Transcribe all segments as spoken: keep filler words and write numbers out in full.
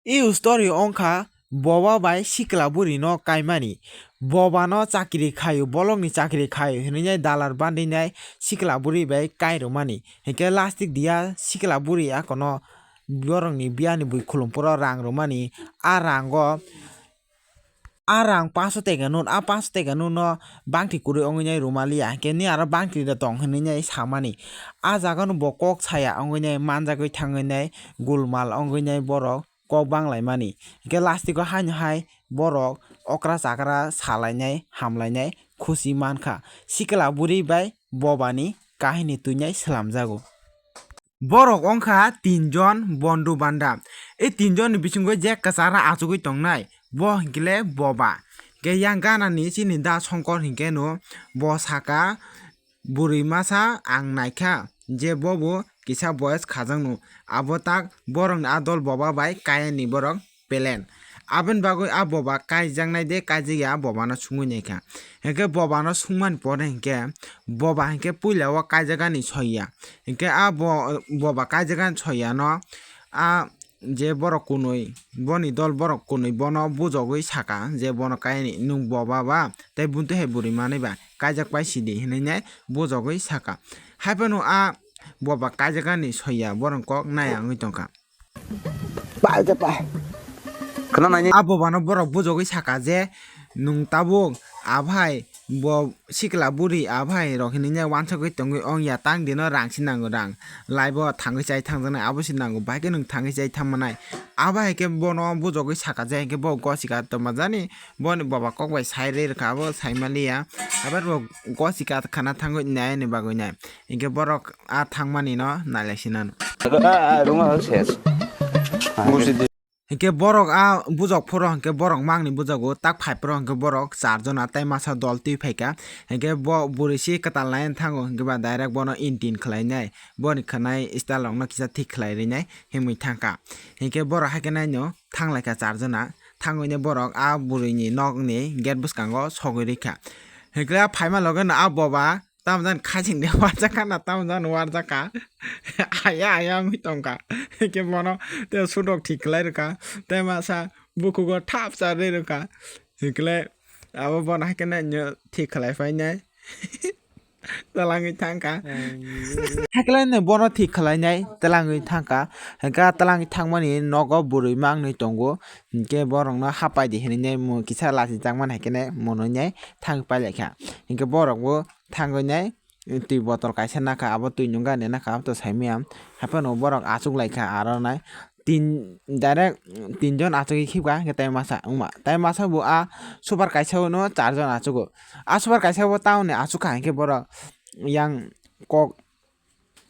I story wngkha boba bai sikla buri no kaimani. Boba no chakri khaio, bolong ni chakri khaio hinwi nai dalar bandinai sikla buri bai kairwmani. Hinkhe lastik dia sikla buri akono borok ni biyani bui khulum poro rang rwmani. A rango, a rang paso tega no, a paso tega no no bangti kwrwi wngwi nai rwmaliya. Hinkhe ni aro bangti da tong hinwi nai samani. A jaga no bo kok saya wngwi nai manjagwi thangwi nai gulmal wngwi nai borok kok banglaimani. Hinkhe lastiko haino hai borok okra chakra salainai hamlainai khusi mankha. Sikla buri bai bobani kahini twinai swlamjago. Borok wngkha tinjon bondhu bandhab. E tinjonni bisingo je kwchara achugwi tongnai, bo hinkhe le boba. Hinkhe yang ganani chini da Songkor hinkhe no bo saka, bwrwi masa ang naikha je bobo kisa boyes khajakno, abo tak borokni a dol boba bai kayani borok pelen. Aboni bagwi a boba kaijaknai de kaijakya a bobano sungwi naikha. Hinkhe bobano sungmani pore hinkhe boba hinkhe puila o kaijakani soiya. Hinkhe a bo-, boba kaijakani soiyano a je borok kunui, boni dol borok kunui bono bujogwi saka je bono kaini nwng boba ba tei buntu hai bwrwi manwi ba kaijak pai sidi hinwi nai bujogwi saka. Haiphano a boba kaijakani soiya borok kok naya wngwi tongkha. Pai ta pai. Khna nai. A bobano borok bujogwi saka je nwng tabuk aphai bo sikla buri aphai rok hinwi nai wansugwi tongwi ongya tang dino rang si nango rang. Laibo thangwi chai thangjaknai abo si nango, bahai khe nwng thangwi chai thangmanai. Abo hai khe bono bujogwi saka je hinkhe bo gosika tongma jani boni boba kok bai sai rwi rwkha abo sai manliya. Abo bo gosika khana thangwi nai ni bagwi nai hinkhe borok a thangmani no nailai sinano. Ruma ses. Busi di. Hinkhe borok a bujok phoro hinkhe borok mangni bujago tak phai phoro hinkhe borok char jona tei masa dol twi phaikha. Hinkhe bo bwrwi si kwtal nai thango hinkhe ba direct bono intin khlai nai, boni khwnai style rok no kisa thik khlai rinai himwi thangkha. Hinkhe borok haikhe naino thanglaikha char jona, thangwi nai borok a bwrwi ni nok ni gate bwskango sogwi rikha. Hinkhe a phaima loge no a boba Tamo jani khaching de warjak kha na, tamo jani warjak kha. Aya, aya wngwi tong kha. Hinkhe bono tei sudok thik khlai rwkha. Tei masa bukhugo thap cha rwi rwkha. Hinkhe abo bono haikhe nai thik khlai phainai. Twlangwi thang kha. Haikhe nai bono thik khlainai twlangwi thang kha. Hinkhe twlangwi thangmani nogo bwrwi mangnwi tongo. Hinkhe borokno hapai di hinwi nai kisa lachijakmani haikhe nai monwi thang pailai kha. Hinkhe borok bo thangwi nai twi botol kaisa nakha, abo twi nungani nakha, abo to saimaya. Haiphano borok achuk laikha aro nai tin, direct tinjon achugwi khibka, hinkhe tai masa wngma. Tai masa bo a super kaisa o no charjon achugo. A super kaisa bo town ni achukha, hinkhe borok yang kok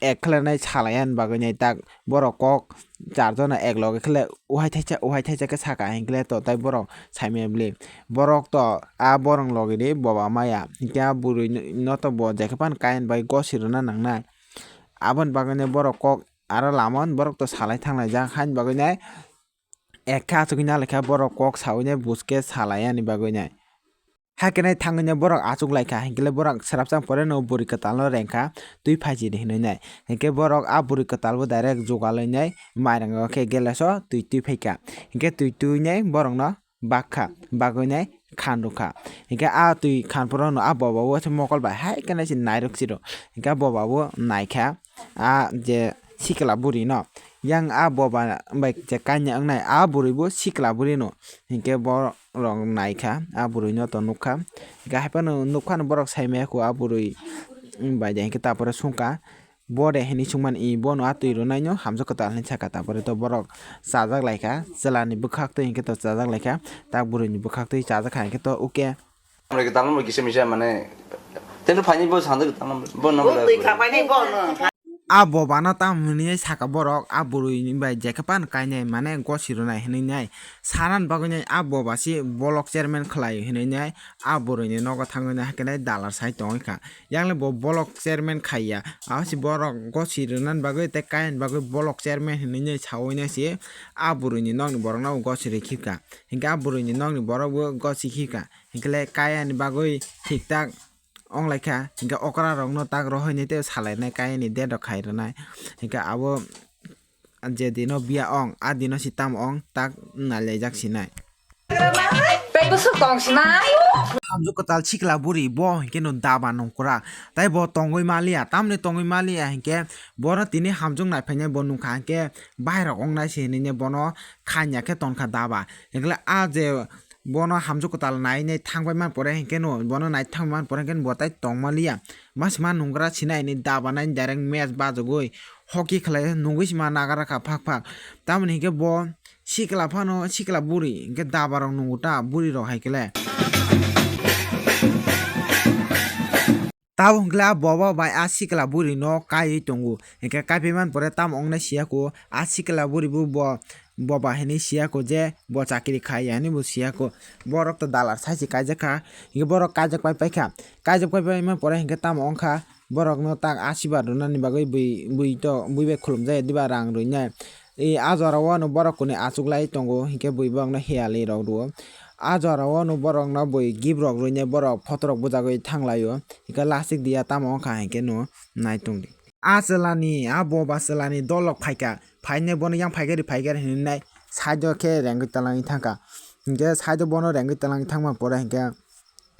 ek khlai nai salai ani bagwi nai tak borok kok char jona ek loge khlai uhai thaisa, uhai thaisa khe saka hinkhe to tai borok saimaya bwle. Borok to a borok loge de boba maya hinkhe a bwrwi no to bo jekhe phano kaiyan bai gosi rwna nangnai. Aboni bagwi nai borok kok aro lama o borok to salai thanglaijak haini bagwi nai ek khe achugwi nai laikha borok kok sawi nai buj khe salai ani bagwi nai. Hakhe nai thangwi nai borok achuk laikha, hinkhe le borok swrapsa pore no bwrwi kwtal no rengkha, twi phaisidi hinwi nai. Hinkhe borok a bwrwi kwtal bo direct jugalwi nai mairang o khe geleso twi twi phaikha. Hinkhe twi twi nai borok no bakha, bagwi nai khan rwkha. Hinkhe a twi khan phuru no a boba o se mokol bai hai khe nai se nairok siro. Hinkhe a boba bo naikha a je sikla bwrwi no. Yang a boba bai je kanya wngnai a bwrwi bo sikla bwrwi no. Hinkhe bo rok naikha, a bwrwino to nukha. Hinkhe haiphano nukphano borok saimaya kho a bwrwi, mm, bai de hinkhe tapore sungkha. Bo de hinwi sungmani, i bono a twi rwnaino hamjak kwtal hinwi sakha, tapore to borok chajak laikha, chwlani bwkhaktwi hinkhe to chajak laikha, tak bwrwini bwkhaktwi chajak kha hinkhe to uke. Tamoni kwtal number kisa misa mane, tento phaini bo sangdo kwtal number, bo number. A bobano tamo hinwi saka borok, a bwrwi bai jekhe phano kainai mane gosi rwnai hinwi nai. Sanani bagwi nai a boba se block chairman khlai hinwi nai a bwrwini nogo thangwi nai hakhe nai dalar sai tongwi kha. Yang le bo block chairman khaiya, abo se borok gosi rwnani bagwi tei kainani bagwi block chairman hinwi nai sawi nai se a bwrwini nokni borokno gosi rwi khibka. Hinkhe a bwrwini nokni borok bo gosi khibka. Hinkhe le kayani bagwi thik tak wng lai kha, hinkhe okra rok no tak rohoi nai tei salai nai kayani date rok khai rwnai. Hinkhe abo je dino biya ong, a dino si tamo ong, tak nailaijak sinai. Tei bwswk tong sinai. Hamjwk kwtal sikla buri bo hinkhe no daba nungkra. Tai bo tongwi maliya, tamni tongwi maliya hinkhe bono tini hamjwk naiphainai bo nungkha hinkhe bairok ongnai se hinwi bono khanya khe tonkha daba. Hinkhe a je bono hamjwk kwtal nai nai thangbai man pore hinkhe no bono nai thangbai man pore hinkhe bo tai tong maliya. Masima nungra sinai hinwi daba nai direct match bajagwi hoki khlai nungwi sima nagra kha phak phak. Tamoni hinkhe bo sikla phano sikla buri hinkhe daba rok nungo ta buri rok hai khe le. Tabuk hwnkhe a boba bai a sikla buri no kaiwi tongo. Hinkhe kaipai man pore tamo wngnai siya ko, a sikla buri bo, bo, boba hinwi siya ko je bo chakri khai ya hinwi bo siya ko. Borok to dalar sai se kaijak kha. Hinkhe borok kaijak pai paikha. Kaijak pai pai man pore hinkhe tamo wngkha borok no tak asirbad rwnani bagwi bui, bui to, bui bai khulumjak ya diba rang rwinai. E, a jora o no borok kuni achuk lai tongo, hinkhe bui borok no hiyali rok rwo. A jora o no borok no bui gift rok rwinai borok photo rok bujagwi thang lai o. Hinkhe lastik diya tamo wngkha hinkhe no nai tong di. A chwla ni, a boba chwla ni dolok phaikha, phainai bono yang phaikha ri phaikha ri hinwi nai side o khe rengwi twlangwi thangkha. Hinkhe side o bono rengwi twlangwi thangma pore hinkhe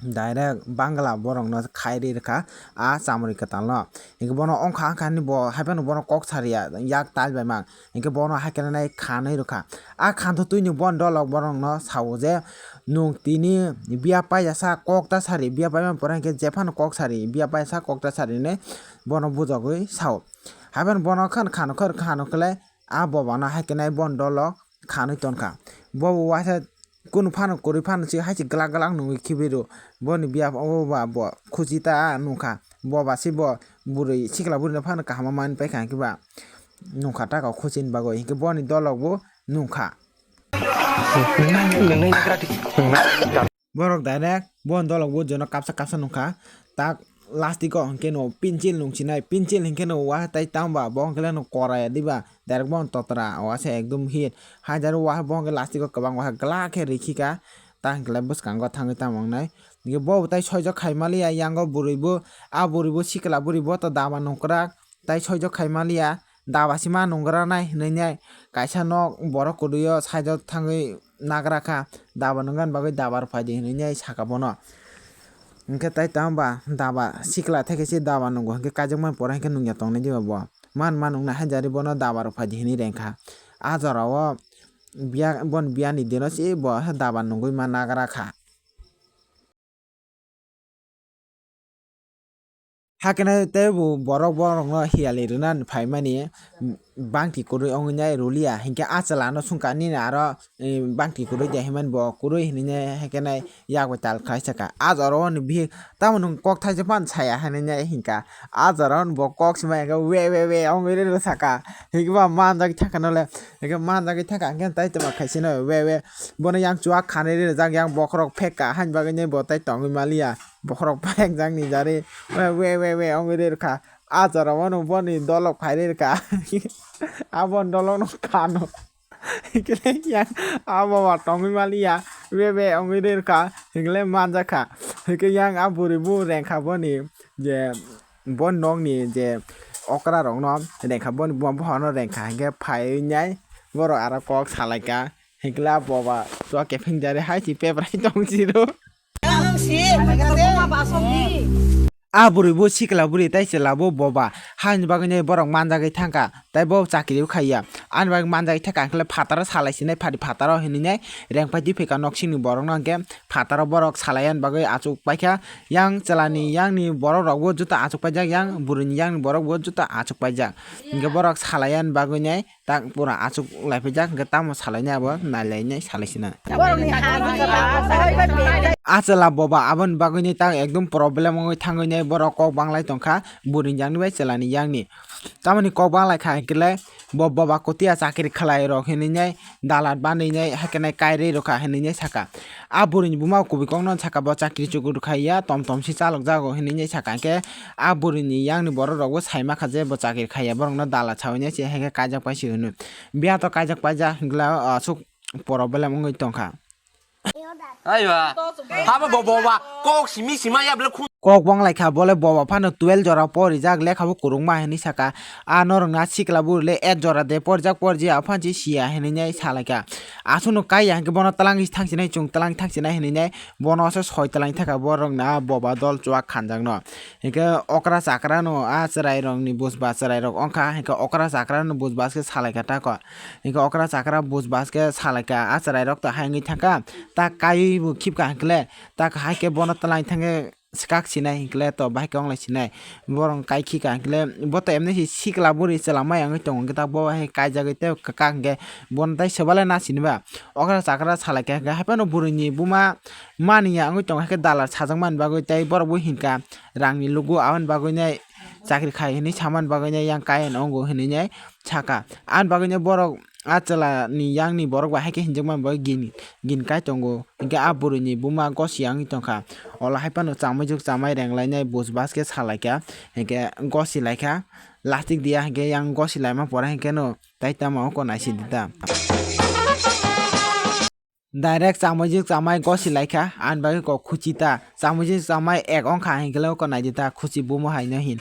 direct Bangla borokno khai ri rwkha a chamri kwtalno. Hinkhe bono wngkha wngkha hinwi bo haiphano bono kok sariya yak tal bai mang. Hinkhe bono hai khe nai khanwi rwkha. A khanto twini bono dolok borokno sao je, "Nwng tini biya paiyasa kok ta sari, biya paimani pore hinkhe jephano kok sari, biya paiyasa kok ta sari," hinwi bono bujagwi sao. Haiphano bono khan khano khe khano khe le a bobano hai khe nai bono dolok khanwi tonkha. Bo waisa kunu phano kwrwi phano se hai se glak glak nungwi khibi rw. Boni biya o ba bo khuchi ta nungkha. Boba se bo bwrwi sikla bwrwino phano kaham manwi paikha hinkhe ba nungkha ta kok khuchini bagwi hinkhe boni dolok bo nungkha. Borok direct bon dolok bo jono kapsa kapsa nungkha. Tak lastiko hinkhe no pinchil nungsinai, pinchil hinkhe no waha tai tangba bo hinkhe no koraya diba, direct bon totra waha se ekdom hit. Hajar waha bo hinkhe lastiko kwbang waha glak khe rikhika, ta hinkhe bwskango thangwi tamo wngnai. Hinkhe bo tai soijak khai maliya, yango bwrwi bo, a bwrwi bo sikla bwrwi bo to daba nungkrak. Tai soijak khai maliya, daba sima nungra nai hinwi nai kaisa nok borok kwrwi o side o thangwi nagra kha, daba nungani bagwi daba rw phai di hinwi nai saka bono. Hinkhe tai tamo ba daba sikla theke se daba nungo hinkhe kaijakmani pore hinkhe nungya tongnai diba bo. Man man wngnai hain jari bono daba rw phai di hinwi rengkha. A jora o biya, boni biyani dino se bo daba nungwi ma nagra kha. Hakhe nai tei bo borok borokno hiyali rwna phaimani bangti kwrwi wngwi nai ruliya, hinkhe a chwla no swngkha nini aro, eh, bangti kwrwi de hinmani bo kwrwi hinwi nai hakhe nai yak bai tal khlai saka. A jora o ni bihik tamo nwng kok thaisa phano saya hinwi nai hinkha. A jora o ni bo kok swmai hinkhe we we we wngwi rw saka. Hinkhe ba manjak thangkha nole, hinkhe manjagwi thangkha hinkhe tai tongma khaisino we we. Bono yang chuak khanwi rijak, yang bokhorok phek ka haini bagwi nai bo tai tongwi maliya. Bokhorok phek jak ni jari we we we we wngwi ri rwkha. A jora o no boni dolok phai ri rwkha. Aboni dolok no khano. Hinkhe yang a boba tongwi maliya. We we wngwi ri rwkha. Hinkhe manjak kha. Hinkhe yang a bwrwi bo rengkha boni je bo nokni je okra rokno rengkha, boni buma buphano rengkha, hinkhe phaiwi nai borok aro kok salaikha, hinkhe a boba chuak kepheng jari hai si peprai tong siro. A bwrwi bo sikla bwrwi tai chwla bo boba, haini bagwi nai borok manjagwi thangkha, tai bo chakri bo khaiya, ani bagwi manjagwi thangkha, hinkhe phataro salai sinai phari phataro hinwi nai rengpai twi phaikha noksini borokno, hinkhe phataro borok salai ani bagwi achuk paikha. Yang chwlani yangni borok rokbo juta achuk paijak, yang bwrwini yangni borokbo juta achuk paijak. Hinkhe borok salai ani bagwi nai tak pura achuk lai paijak, hinkhe tamo salai nai abo nai lai nai salai sina. A chwla boba aboni bagwi nai tak ekdom problem wngwi thangwi nai borok kok banglai tongkha bwrwini yangni bai chwlani yangni. Tamoni kok banglai kha hinkhe le bo boba kwtwiya chakri khlai rok hinwi nai dalat banwi nai hakhe nai kairwi rwkha hinwi nai saka. A bwrwini buma kubui kokno saka bo chakri chukur khai ya, tom tom si chalok jago hinwi nai saka, hinkhe a bwrwini yangni borok rokbo sai makha je bo chakri khai ya, borokno dalat sawi nai se hinkhe kaijak pai se hwnwi. Biya to kaijak paijak hinkhe le aswk problem wngwi tongkha. Aiwa. Habo bo boba kok simi sima ya bole khun. Kok bong lai kha bole boba phano twelve jora porijak lekha bo kwrwngma hinwi saka. A norok na sikla buri le ek jora de porijak porji aphan si siya hinwi nai sa lai kha. Aswk no kai ya hwnkhe bono twlang thang sinai chwng twlang thang sinai hinwi nai bono se soi twlang thaka borok na boba dol chuak khanjak no. Hwnkhe okra chakra no a chwrai rok ni buj ba chwrai rok wngkha hwnkhe okra chakra no buj ba se sa lai kha tako. Hingke okra chakra buj bas ke salaika a chwrai rok to hai wngwi thangka ta kaiwi bo khibka hingkle ta hai ke bono twlang thangke swkak sinai hingkle to bahai ke wnglai sinai borok kai khika hingkle bo to emni si sikla buri chwla maya wngwi tongo hingke ta bo hai kaijagwi tei kaka hingke bono tai swbalai na siniba okra chakra salaika hingke hai phano bwrwi ni buma mani ya wngwi tongo hingke dalar sajak mani bagwi tei borok bo hingka rang ni lugo aboni bagwi nai chakri khai hinwi samani bagwi nai yang kaiya wngo hinwi nai saka. Ani bagwino borok a chwla ni yang ni borok bai hai khe hinjak mani bagwi gin, gin kai tongo. Hinkhe a bwrwi ni buma gosi wngwi tongkha. Olo hai phano chamui juk chamai reng lainai buj bas khe sa lai kha. Hinkhe gosi lai kha. Lastik diya hinkhe yang gosi laima pore hinkhe no tai tamo oko naisi di ta. Direct chamui juk chamai gosi lai kha. Ani bagwi kok khuchi ta. Chamui juk chamai ek wng kha hinkhe le oko nai di ta. Khuchi bumo hai no hin.